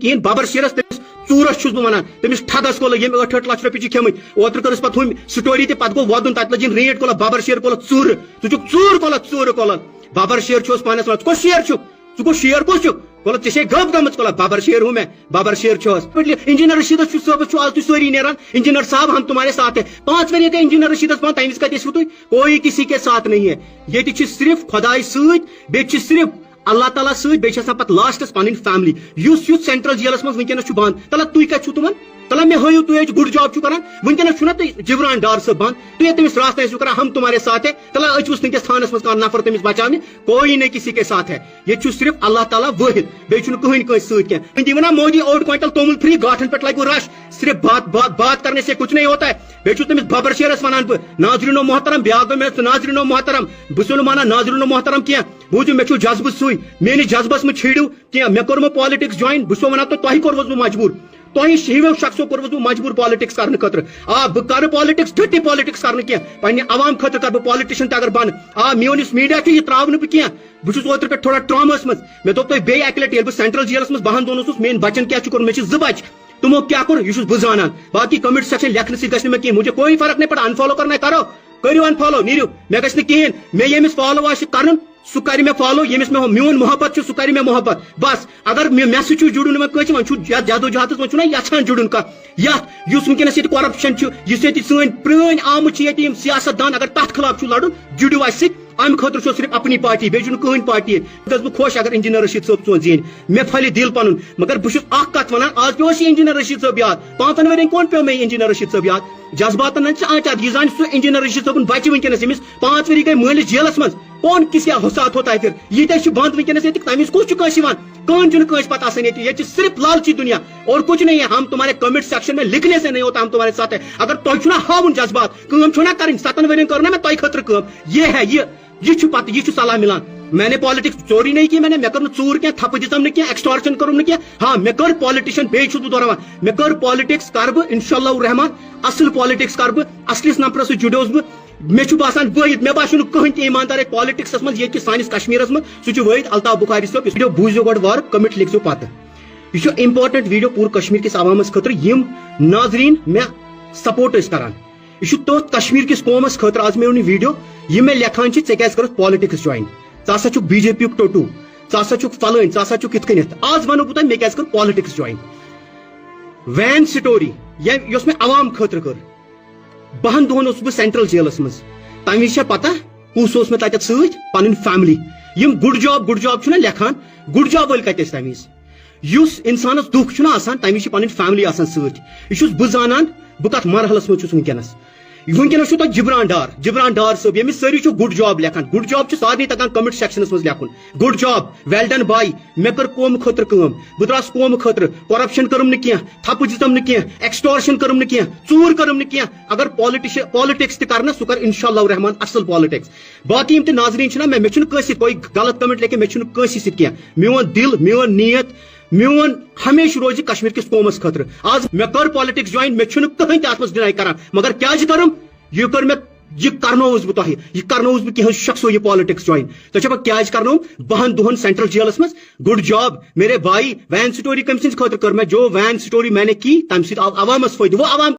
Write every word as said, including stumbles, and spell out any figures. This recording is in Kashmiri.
کِہیٖنۍ۔ ببر شیرس، تٔمِس ژوٗرس چھُس بہٕ ونان، تٔمِس ٹھگس کولہٕ، ییٚمۍ ٲٹھ ٲٹھ لچھ رۄپیہِ چھِ کھیٚمٕتۍ۔ اوترٕ کٔرٕس پتہٕ ہُمۍ story تہِ، پتہٕ گوٚو وۄدُن، تتہِ لٔج رینٹ کولہٕ، ببر شیر کولہٕ ژوٗرٕ۔ ژٕ چھُکھ ژوٗر کولہٕ، ژوٗرٕ کولہٕ۔ ببر شیر چھُس پانس ونان، ژٕ کۄس شیر چھُکھ؟ ژٕ کۄس شیر کۄس چھُکھ؟ کولہٕ ژےٚ چھے گب گٔمٕژ کولہٕ، ببر شیر ہوں میں، ببر شیر چھُس۔ انجینئر رشیدس چھُ صٲبس چھُ آز تُہۍ سٲری نیران، انجینئر صاحب ہم تمہارے ساتھ ہے۔ پانٛژھ ؤری گٔے انجینئر رشیدس بند، تمہِ وِزِ کتہِ ٲسوٕ تُہۍ؟ کوئی کسی کے ساتھ نہیں ہے۔ ییٚتہِ چھِ صرف خۄداے سۭتۍ، بیٚیہِ چھِ صرف اللہ تعالیٰ سۭتۍ، بیٚیہِ چھِ آسان پتہٕ لاسٹس پنٕنۍ فیملی۔ یُس یُس سینٹرل جیلس منٛز وٕنکیٚنس چھُ بند، تلہ تُہۍ کتہِ چھِو تِمن؟ تلہ مےٚ ہٲیِو تُہۍ، أسۍ گُڈ جاب چھِو کران۔ وٕنکیٚنس چھُنہ تُہۍ جبران ڈار صٲب بند، تُہۍ ییٚتہِ تٔمِس راستہٕ ٲسِو کران، ہم تمہارے ساتھ ہے۔ تلہ أسۍ وٕچھ وٕنکیٚس تھانس منٛز کانٛہہ نفر تٔمِس بچاونہِ، کوئی نہ کسی کے ساتھ ہے۔ ییٚتہِ چھُ صرف اللہ تعالیٰ وٲحد، بیٚیہِ چھُنہٕ کٕہٕنۍ کٲنٛسہِ سۭتۍ کینٛہہ۔ وۄنۍ دِیِو نا مودی اوٚڑ کوینٹل توٚمُل فری، گاٹھن پٮ۪ٹھ لگہِ رش، صرف بات بات بات کرنے سے کچھ نہیں ہوتا ہے۔ بیٚیہِ چھُس تٔمِس ببر شیرس ونان بہٕ، ناظریٖنو محترم، بیاکھ گوٚو مےٚ ژٕ ناظریٖنو محترم، بہٕ چھُس نہٕ مانان ناظریٖنو محترم کینٛہہ۔ بوٗزِو، مےٚ چھُو جذبہٕ سُے، میٲنِس جذبس منٛز چھیڑِو کینٛہہ۔ مےٚ کوٚر وۄنۍ politics join، بہٕ چھُسو ونان تۄہہِ، تۄہہِ کوٚروُس بہٕ مجبوٗر، تۄہہِ ہِویو شخصو کوٚروُس بہٕ مجبوٗر politics کرنہٕ خٲطرٕ۔ آ، بہٕ کرٕ politics، dirty politics کرنہٕ کینٛہہ، پننہِ عوام خٲطرٕ کرٕ بہٕ politician تہِ اگر بنہٕ۔ آ، میون یُس media چھُ، یہِ تراوٕ نہٕ بہٕ کینٛہہ۔ بہٕ چھُس اوترٕ پٮ۪ٹھ تھوڑا traumaہس منٛز۔ مےٚ دوٚپ تۄہہِ بیٚیہِ اَکہِ لَٹہِ، ییٚلہِ بہٕ سینٹرل جیلَس منٛز بَہَن دۄہَن اوسُس، میٛٲنۍ بَچَن کیٛاہ چھُ کوٚرمُت، مےٚ چھِ زٕ بَچہِ۔ تِمو کیٛاہ کوٚر، یہِ چھُس بہٕ زانان۔ باقٕے comment section لیکھنہٕ سۭتۍ گژھِ نہٕ مےٚ کِہیٖنۍ، مجھے کوئی فرق نہیں پڑا، unfollow کرنا ہے کرو، کٔرِو unfollow، نیٖرِو، مےٚ گژھِ نہٕ کِہیٖنۍ۔ مےٚ ییٚمِس follow آسہِ کَرُن، سُہ کَرِ مےٚ follow، ییٚمِس مےٚ میون محبت چھُ، سُہ کَرِ مےٚ محبت۔ بَس، اگر مےٚ، مےٚ سۭتۍ چھُ جُڑُن وۄنۍ کٲنٛسہِ، وۄنۍ چھُ یَتھ جدوجہدَس منٛز چھُنہ یَژھان جُڑُن کانٛہہ، یَتھ یُس وٕنکیٚنَس ییٚتہِ corruption چھُ، یُس ییٚتہِ سٲنۍ پرٛٲنۍ آمٕتۍ چھِ ییٚتہِ یِم سیاست دان، اگر تَتھ خلاف چھُو لَڑُن، جُڑِو اَسہِ سۭتۍ۔ امہِ خٲطرٕ چھو صرف اپنی پارٹی، بیٚیہِ چھُنہٕ کٕہٕنۍ پارٹی۔ گژھٕ بہٕ خۄش اگر انجینئر رشید صٲب سون زینہِ، مےٚ پھلہِ دِل پنُن۔ مگر بہٕ چھُس اکھ کتھ ونان، آز پیوٚو اَسہِ انجینئر رشید صٲب یاد۔ پانٛژن ؤرین کون پیوٚو مےٚ انجینئر رشید صٲب یاد؟ جذباتن ہٕنٛدۍ چھِ آنچار۔ یہِ زانہِ سُہ انجینئر رشید صٲبُن بچہِ وٕنکیٚنس، ییٚمِس پانٛژھ ؤری گٔے مٲلِس جیلس منٛز۔ کون کس کیا حسات ہوتا ہے پھر؟ ییٖتیٛاہ چھِ بنٛد وٕنکیٚنس ییٚتہِ، تَمہِ وِزِ کُس چھُ کٲنٛسہِ یِوان؟ کٕہٕنۍ چھُنہٕ کٲنٛسہِ پتہٕ آسان ییٚتہِ۔ ییٚتہِ چھِ صرف لالچی دُنیا، اور کچھ نہیں ہے۔ ہم تمہارے comment section میں لکھنے سے نہیں ہوتا، ہم تمہارے ساتھ ہے۔ اگر تۄہہِ چھُنہ ہاوُن جذبات، کٲم چھو نہ کرٕنۍ، ستن ؤرین کٔر نہ مےٚ تۄہہِ خٲطرٕ کٲم۔ یہ ہے یہ، یہِ چھُ پتہٕ، یہِ چھُ صلاح مِلان۔ میں نے politics چوری نہیں کی، میں نے، مےٚ کٔر نہٕ ژوٗر کینٛہہ، تھپہٕ دِژم نہٕ کینٛہہ، extortion کٔرٕم نہٕ کینٛہہ۔ ہاں، مےٚ کٔر politician، بیٚیہِ چھُس بہٕ دۄہراوان، مےٚ کٔر politics کَرٕ بہٕ انشاءاللہ الرحمن، اصل politics کَرٕ بہٕ، اصلِس نفرس سۭتۍ جُڑیوس بہٕ۔ مےٚ چھُ باسان وٲحد، مےٚ باسیو نہٕ کٕہٕنۍ تہِ ایٖماندار ییٚتہِ politicsس منٛز، ییٚتہِ کہِ سٲنِس کشمیٖرس منٛز، سُہ چھُ وٲحد الطاف بخاری صٲب۔ یُس video بوٗزِو گۄڈٕ وارٕ، comment لیکھزیو پتہٕ۔ یہِ چھُ important video پوٗرٕ کشمیٖر کِس عوامس خٲطرٕ، یِم ناظریٖن مےٚ support ٲسۍ کران۔ یہِ چھُ تٔتھۍ کشمیٖر کِس قومس خٲطرٕ آز مےٚ اوٚن یہِ video، یہِ مےٚ لیکھان چھِ، "ژےٚ کیٛازِ کٔرٕتھ politics join؟ ژٕ ہسا چھُکھ BJP یُک ٹوٹوٗ، ژٕ ہسا چھُکھ فلٲنۍ، ژٕ ہسا چھُکھ یِتھ کٔنٮ۪تھ۔" آز ونہٕ بہٕ تۄہہِ مےٚ کیٛازِ کٔر politics join۔ وین story، یا یۄس مےٚ عوام خٲطرٕ کٔر، بہن دۄہن اوسُس بہٕ سینٹرل جیلس منٛز۔ تمہِ وِزِ چھےٚ پتہ کُس اوس مےٚ تتٮ۪تھ سۭتۍ؟ پنٕنۍ family۔ یِم good job، good job چھِنہ لیکھان، good job وٲلۍ کتہِ ٲسۍ تمہِ وِزِ؟ یُس انسانس دُکھ چھُنہ آسان، تمہِ وِزِ چھِ پنٕنۍ family آسان سۭتۍ۔ یہِ چھُس بہٕ زانان، بہٕ کتھ مرحلس منٛز چھُس وٕنکیٚنس۔ وٕنکیٚنس چھُ تۄہہِ جبران ڈار، جبران ڈار صٲب، ییٚمِس سٲری چھِو good job لیکھان۔ Good job چھُ سارنٕے تگان comment sectionس منٛز لیکھُن۔ Good job، well done bhai، مےٚ کٔر قومہٕ خٲطرٕ کٲم، بہٕ درٛاس قومہٕ خٲطرٕ، corruption کٔرٕم نہٕ کینٛہہ، تھپہٕ دِژٕم نہٕ کینٛہہ، extortion کٔرٕم نہٕ کینٛہہ، ژوٗر کٔرٕم نہٕ کینٛہہ۔ اگر politician، politics تہِ کرنس، سُہ کر انشاءاللہ الرحمن اصل politics۔ باقی یِم تہِ ناظریٖن چھِنہ، مےٚ، مےٚ چھُنہٕ کٲنٛسہِ سۭتۍ کوئی غلط comment لیکھِتھ، مےٚ چھُنہٕ کٲنٛسہِ سۭتۍ کینٛہہ۔ میون دِل، میون نیت، میون ہمیشہِ روزِ کشمیر کِس قومس خٲطرٕ۔ آز مےٚ کٔر politics join، مےٚ چھُنہٕ کٕہٕنۍ تہِ اتھ منٛز deny کران، مگر کیازِ کٔرٕم؟ یہِ کٔر مےٚ، یہِ کرنووُس بہٕ تۄہہِ، یہِ کرنووُس بہٕ کینٛہہ شخصو یہِ politics join۔ ژےٚ چھےٚ پتہ کیازِ کرنووُم؟ بہن دۄہن سینٹرل جیلس منٛز۔ Good job میرے بھائی، وین story کٔمۍ سٕنٛدِ خٲطرٕ کٔر مےٚ؟ جو وین story میں نے کی، تمہِ سۭتۍ آو عوامس فٲیدٕ۔ وہ عوام